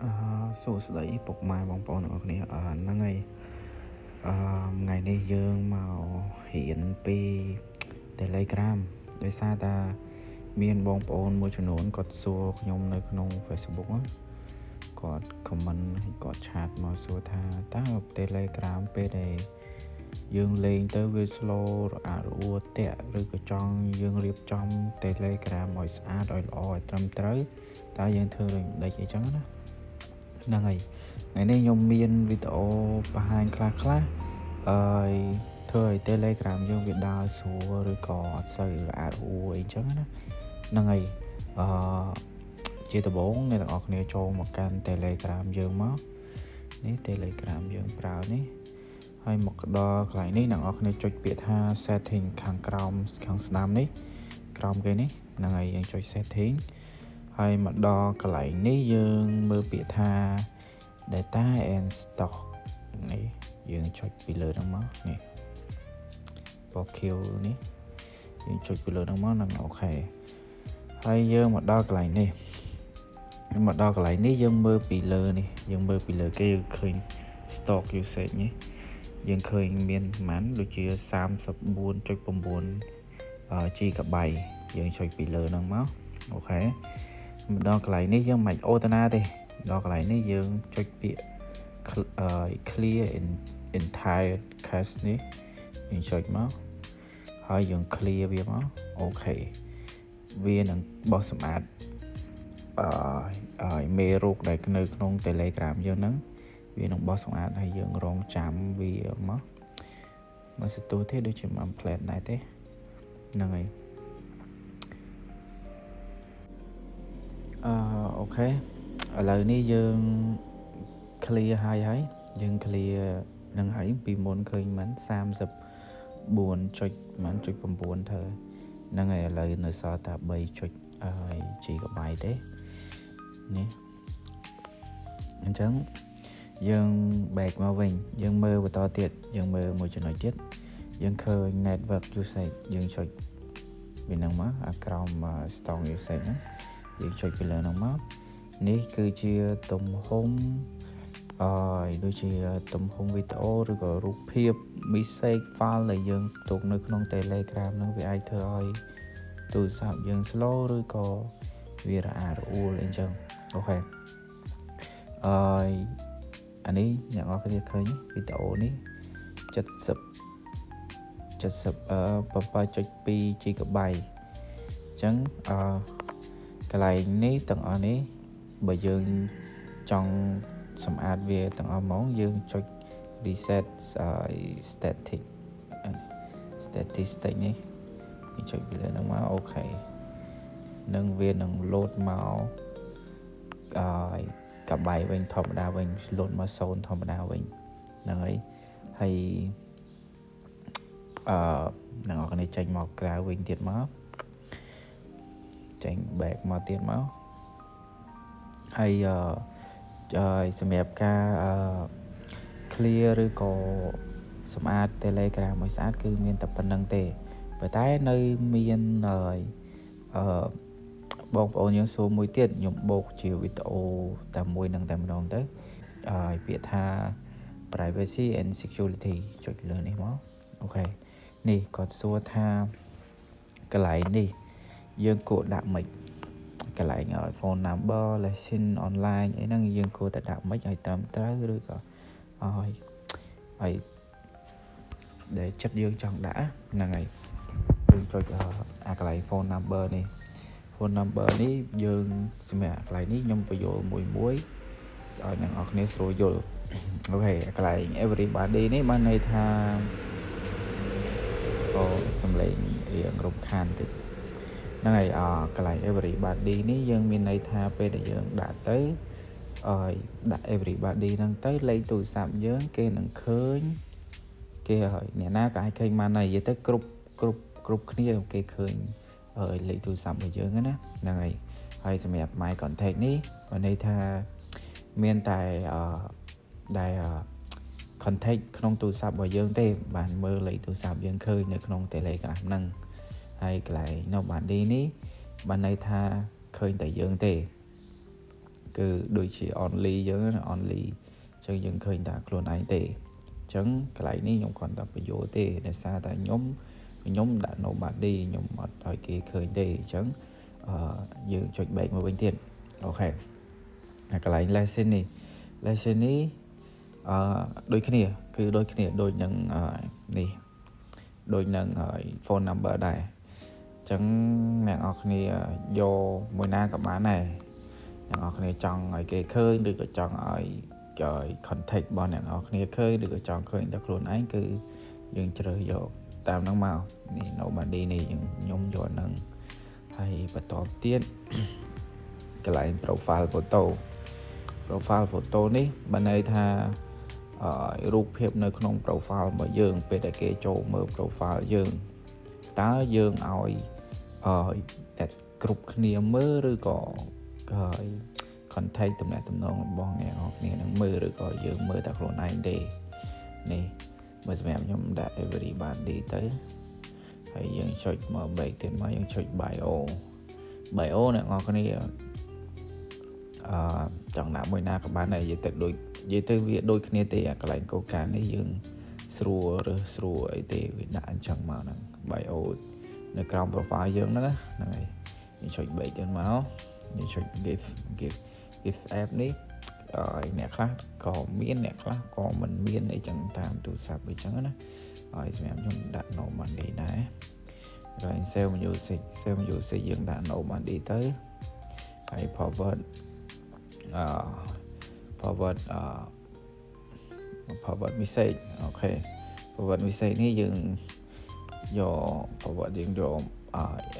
អឺសួស្តីពុកម៉ែបងប្អូនទាំងអស់គ្នាអឺហ្នឹងហើយអឺថ្ងៃនេះយើងមករៀនពី Telegram ដោយសារតាមានបងប្អូនមួយចំនួនគាត់សួរខ្ញុំនៅក្នុង Facebook ហ្នឹងគាត់ comment ហើយគាត់chat មកសួរថាតើ Telegram ពេលដែលយើងលេងទៅវា slow រអាក់រអួលតាក់ឬក៏ចង់យើងរៀបចំ Telegram ឲ្យស្អាតឲ្យល្អឲ្យត្រឹមត្រូវតើយើងធ្វើដូចម្ដេចអីចឹងណាហ្នឹងហើយថ្ងៃនេះខ្ញុំមានវីដេអូបង្ហាញខ្លះខ្លះអឺធ្វើឲ្យ Telegram យើងវាដើរស្រួលឬក៏អត់សូវរអាក់រអួលអីចឹងណាហ្នឹងហើយអឺជាដំបូងអ្នកទាំងអស់គ្នាចូលមកកាន់ Telegram យើងមកនេះ Telegram យើងប្រើនេះហើយមកដល់កន្លែងនេះអ្នកនរគ្នាចុចពាក្យថា setting ខាងក្រោមខាងស្ដាំនេះក្រោមគេនេះហ្នឹងហើយយើងចុច setting ហើយមកដល់កន្លែងនេះយើងមើលពាក្យថា data and storage នេះយើងចុចពីលើហ្នឹងមកនេះពណ៌ខៀវនេះយើងចុចពីលើហ្នឹងមកនឹង OK ហើយយើងមកដល់កន្លែងនេះមកដល់កន្លែងនេះយើងមើលពីលើនេះយើងមើលពីលើគេយើងឃើញ storage usage នេះយើងឃើញមានប្រហែលដូចជា34.9 GB យើងចុចពីលើហ្នឹងមក OK មកដល់កន្លែងនេះយើងមិនអូតាណាទេដល់កន្លែងនេះយើងចុចពាក្យ clear entire cache នេះយើងចុចមកហើយយើង clear វាមក OK វានឹងបោះសម្អាតអឺមេរោគដែលនៅក្នុង Telegram យើងហ្នឹងវានឹងបោះសម្អាតហើយយើងរងចាំវាមកមកសទូទេដូចជាមួយ plan ដែរទេហ្នឹងហើយអឺ OK ឥឡូវនេះយើង clear ហើយហើយយើង clear នឹងហើយពីមុនឃើញមិន34ចុចមិនចុច9ធ្វើហ្នឹងហើយឥឡូវនៅសល់តែ3ចុចហើយ GB ទេនេះអញ្ចឹងយើង back មកវិញយើងមើលបន្តទៀតយើងមើលមួយចំណុចទៀតយើងឃើញ network usage យើងចុចពីហ្នឹងមកអាក្រោម storage usage ហ្នឹងយើងចុចពីលើហ្នឹងមកនេះគឺជាទំហំអឺដូចជាទំហំវីដេអូឬក៏រូបភាព message file ដែលយើងទុកនៅក្នុង Telegram ហ្នឹងវាអាចធ្វើឲ្យទូរស័ព្ទយើង slow ឬក៏វារអាក់រអួលអីចឹង OK អឺអានេះអ្នកនរគ្នាឃើញវីដេអូនេះ70 70អឺ7.2 GB អញ្ចឹងអឺកន្លែងនេះទាំងអស់នេះបើយើងចង់សម្អាតវាទាំងអស់ហ្មងយើងចុច reset static statistic នេះយើងចុចពីលើហ្នឹងមក OK នឹងវានឹង load មកអឺកបៃវិញធម្មតាវិញ load មក0ធម្មតាវិញហ្នឹងហើយហើយអឺអ្នកនរគ្នាចេញមកក្រៅវិញទៀតមកចេញ back មកទៀតមកហើយអឺសម្រាប់ការអឺ clear ឬក៏សម្អាត Telegram ឲ្យស្អាតគឺមានតែប៉ុណ្្នឹងទេប៉ុន្តែនៅមានអឺបងប្អូនយើងសួរមួយទៀតខ្ញុំបូកជាវីដេអូតែមួយនឹងតែម្ដងទៅហើយពាក្យថា privacy and security ចុចលើនេះមក OK នេះគាត់សួរថាកន្លែងនេះយើងគួរដាក់មិនកន្លែង phone number lesson online អីហ្នឹងយើងគួរតែដាក់មិចឲ្យត្រឹមត្រូវឬក៏ឲ្យឲ្យដែលចិត្តយើងចង់ដាក់ហ្នឹងហើយយើងចុចអាកន្លែង phone number នេះ phone number នេះយើងសម្រាប់កន្លែងនេះខ្ញុំបញ្យល់មួយមួយឲ្យអ្នកនរគ្នាស្រួលយល់ OK កន្លែង everybody នេះបានន័យថាអូសំឡេងរៀងរំខានតិចហ្នឹងហើយអកន្លែង everybody នេះយើងមានន័យថាពេលដែលយើងដាក់ទៅឲ្យដាក់ everybody ហ្នឹងទៅលេខទូរស័ព្ទយើងគេនឹងឃើញគេឲ្យអ្នកណាក៏អាចឃើញបានដែរនិយាយទៅគ្រប់គ្រប់គ្រប់គ្នាគេឃើញលេខទូរស័ព្ទរបស់យើងណាហ្នឹងហើយហើយសម្រាប់ my contact នេះបានន័យថាមានតែអឺដែល contact ក្នុងទូរស័ព្ទរបស់យើងទេបានមើលលេខទូរស័ព្ទយើងឃើញនៅក្នុង Telegram ហ្នឹងហើយកន្លែង nobody នេះបានន័យថាឃើញតែយើងទេ គឺដូចជា only យើងណា only អញ្ចឹងយើងឃើញតែខ្លួនឯងទេអញ្ចឹងកន្លែងនេះខ្ញុំគ្រាន់តែបញ្យល់ទេដោយសារតែខ្ញុំដាក់ nobody ខ្ញុំអត់ឲ្យគេឃើញទេអញ្ចឹងអឺយើងចុច back មកវិញទៀត OK អាកន្លែង last seen នេះ last seen នេះអឺដូចគ្នាគឺដូចគ្នាដូចនឹងនេះដូចនឹង phone number ដែរអញ្ចឹងអ្នកនរគ្នាយកមួយណាក៏បានដែរអ្នកនរគ្នាចង់ឲ្យគេឃើញឬក៏ចង់ឲ្យ contact របស់អ្នកនរគ្នាឃើញឬក៏ចង់ឃើញតែខ្លួនឯងគឺយើងជ្រើសយកតាមហ្នឹងមកនេះ nobody នេះខ្ញុំយកហ្នឹងហើយបន្តទៀតកន្លែង profile photo profile photo នេះបើន័យថារូបភាពនៅក្នុង profile របស់យើងពេលដែលគេចូលមើល profile យើងតើយើងឲ្យអឺតែគ្រប់គ្នាមើលឬក៏ហើយ contact តំណែងតំណងរបស់អ្នកនរគ្នានឹងមើលឬក៏យើងមើលតែខ្លួនឯងទេនេះបើសម្រាប់ខ្ញុំដាក់ everybody ទៅហើយយើងចុចមក back ទៀតមកយើងចុច bio bio អ្នកនរគ្នាអឺចង់ដាក់មួយណាក៏បានដែរនិយាយទៅដូចនិយាយទៅវាដូចគ្នាទេអាកន្លែងកូកានេះយើងស្រួលឬស្រួលអីទេវាដាក់អញ្ចឹងមកហ្នឹង bio នៅក្រោម profile យើងហ្នឹងហ្នឹងហើយយើងចុច back ទៀតមកយើងចុច gift app នេះអឺអ្នកខ្លះក៏មានអ្នកខ្លះក៏មិនមានអីចឹងតាមទូរស័ព្ទអីចឹងណាហើយសម្រាប់ខ្ញុំដាក់ nobody ដែរហើយ save music save music យើងដាក់ nobody ទៅហើយ forward អឺ forward អឺ forward message OK forward message នេះយើងយក forward យើងយក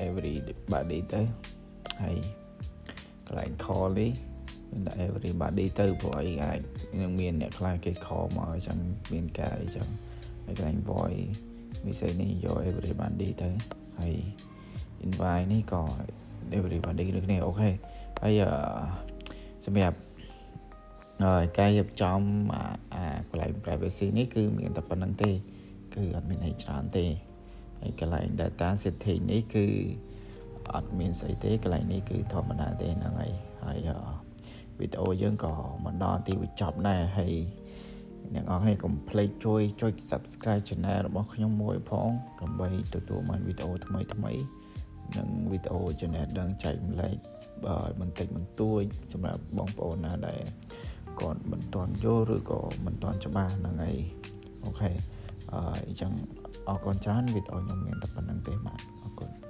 everybody ទៅហើយកន្លែង call នេះយើងដាក់ everybody ទៅព្រោះអីអាចនឹងមានអ្នកខ្លះគេ call មកអញ្ចឹងមានការអីចឹងហើយកន្លែង voice message នេះយក everybody ទៅហើយ invite នេះក៏ everybody ដូចគ្នា OK ហើយអឺសម្រាប់ហើយការរៀបចំអាកន្លែង privacy នេះគឺមានតែប៉ុណ្្នឹងទេ គឺអត់មានអីច្រើនទេហើយកន្លែង data setting នេះគឺអត់មានស្អីទេកន្លែងនេះគឺធម្មតាទេហ្នឹងហើយហើយវីដេអូយើងក៏មកដល់ទីបញ្ចប់ដែរហើយអ្នកនរគ្នាកុំភ្លេចជួយចុច Subscribe Channel របស់ខ្ញុំមួយផងដើម្បីទទួលបានវីដេអូថ្មីថ្មីនិងវីដេអូចំណេះដឹងចែកម្លែកបន្តិចបន្តួចសម្រាប់បងប្អូនណាដែលគាត់មិនទាន់យល់ឬក៏មិនទាន់ច្បាស់ហ្នឹងហើយ OK អញ្ចឹងអរគុណច្រើនវីដេអូខ្ញុំមានតែប៉ុណ្្នឹងទេបាទអរគុណ។